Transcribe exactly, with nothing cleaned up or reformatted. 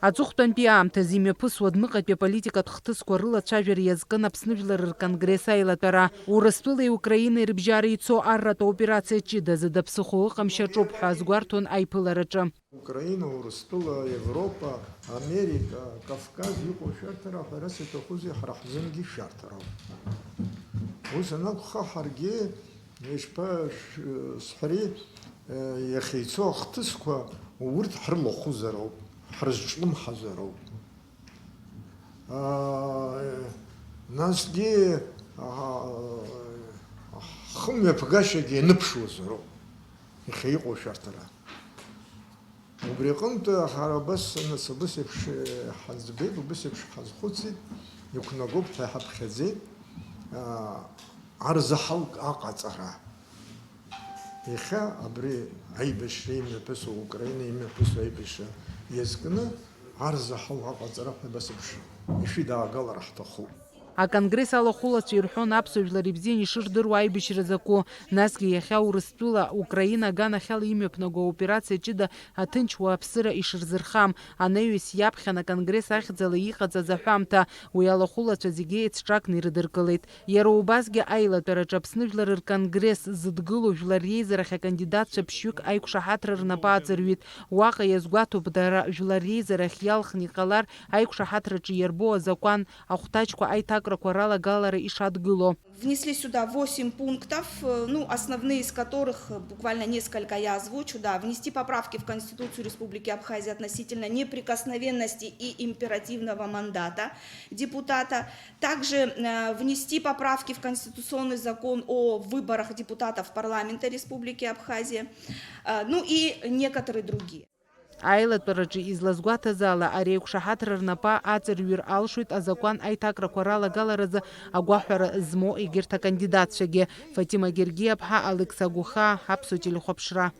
Аҵыхәтәантәи аамҭазы имҩаԥысуа адәныҟатәи аполитикатә хҭысқәа рылацәажәара иазкын Аԥсны Жәлар Рконгресс аилатәара. Урыстәылеи Украинеи рыбжьара ицо арратә аоперациа ҷыда зда ԥсыхәа ыҟам шьаҿуп ҳәа азгәарҭон аиԥылараҿы. Украина, Урыстәыла, Европа, Америка, Кавказ иҟоу шәарҭара ҳәарас иҭахузеи, ҳара ҳзынгьы шәарҭароуп. Ус анакәха, ҳаргьы, ишԥа-, ш-, сҳәари, э, иахьеицо ахҭысқәа урҭ ҳрылахәызароуп, ҳрызҿлымҳазароуп. Аа, насгьы, аа, хымҩаԥгашьагьы ианыԥшуазароуп, иахьа иҟоу шәарҭара. Убри аҟынтә ҳара абас, нас, абас еиԥш ҳаӡбеит, убас еиԥш ҳазхәыцит, иқәнагоуп ҳәа ҳаԥхьаӡеит, аа, арзаҳалк аҟаҵара. Иахьа абри аибашьра имҩаԥысуа, Украина имҩаԥысуа аибашьра иазкны арзаҳал аҟаҵара ҳәа абас еиԥш ишәидаагалар ҳҭахуп. Аконгресс алахәылацәа ирҳәон аԥсуа жәлар ибзиан ишырдыруа аибашьра закәу, насгьы иахьа Урыстәыла Украина аганахьала имҩаԥнаго аоперациа ҷыда аҭынч уааԥсыра ишырзырхам анаҩс иаԥхьан аконгресс ахьӡала иҟаҵаз аҳәамҭа, уи алахәылацәа зегьы еицҿакны ирыдыркылеит. Иара убасгьы аилатәараҿы Аԥсны Жәлар Рконгресс зыдгылоу жәлар реизарахь акандидатцәа ԥшьҩык аиқәшаҳаҭра рнапы аҵарҩит. Уаҟа иазгәаҭоуп дара жәлар реизарахь иалхны иҟалар аиқәшаҳаҭраҿы иарбоу азакәан ахәҭаҷқәа аиҭакрақәа ралагалара ишадгыло. Внесли сюда восемь пунктов, э, ну, основные из которых, э, буквально несколько я озвучу, да, внести поправки в Конституцию Республики Абхазия относительно неприкосновенности и императивного мандата депутата, также, э, внести поправки в конституционный закон о выборах депутатов парламента Республики Абхазия, э, ну и некоторые другие. Аилатәараҿы излазгәаҭаз ала, ари аиқәшаҳаҭра рнапы аҵарҩыр алшоит азакәан аиҭакрақәа ралагаларазы агәаҳәара змоу егьырҭ акандидатцәагьы. Фатима Гергиаԥҳа, Алекса Гәыхаа, Аԥсуа телехәаԥшра.